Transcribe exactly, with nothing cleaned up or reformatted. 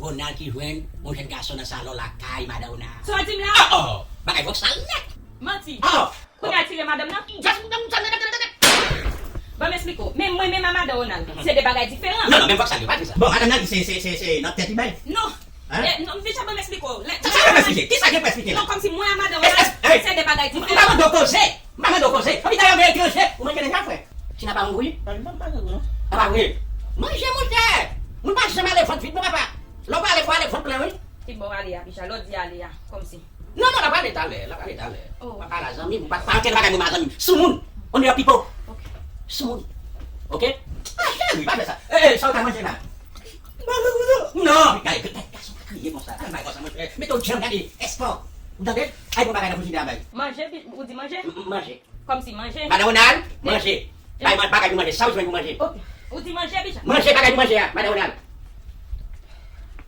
Ronald ki jwenn yon jèn gason nan salon lakay madan Ronald. Sa w di m la? Oh, oh, bagay vòksal nèt. Manti. Oh. Kounye a tire madanm nan? Just, just, just, just, just. Ban m esplike w. Men mwen menm a madan Ronald, se de bagay diferan. Non, non, menm vòksal yo pa di sa. Bon, madanm nan di se, se, se, se nan tèt li bay. Non. Hein? Eh, non, deja ban m esplike w. Sa, sa ban m esplike? Kisa gen pou esplike la? Non, kòmsi mwen a madan Ronald, se de bagay diferan. M pa mande w koze. M pa mande w koze. Anpi talè w gen etranje. Ou manje deja, frè? Tina pa hongri? Pa, pa, pa, non. A pa vre. Manje, monchè. Moun pa janm ale vant vid, non, papa. Lè w prale, fò ale vant plen, wi. Ki bò w ale a, Bicha? Lè w di ale a, kòmsi. Non, non, l ap ale talè, l ap ale talè. Oh. Papa la, zanmi m, ou pa, pa antre nan bagay moun pa zanmi m. Soumoun. On your people. Ok. Soumoun. Ok? Ah, cheri, pa fè sa. Eh, eh, sa w ta manje la? Non, gade, gade, gason pa kriye konsa. Gade bagay konsa, monchè. Mete w djanm, gade, espò. Ou tande? Ay, bon bagay nan frijidè a bay. Manje, bi-, ou di manje? M-, m-, manje. Kòmsi manje. Madan Ronald, manje. Bay man-, bagay pou manje. Sa w jwenn pou manje? Ok. Ou di manje, Bicha? Manje, bagay pou manje a, madan Ronald.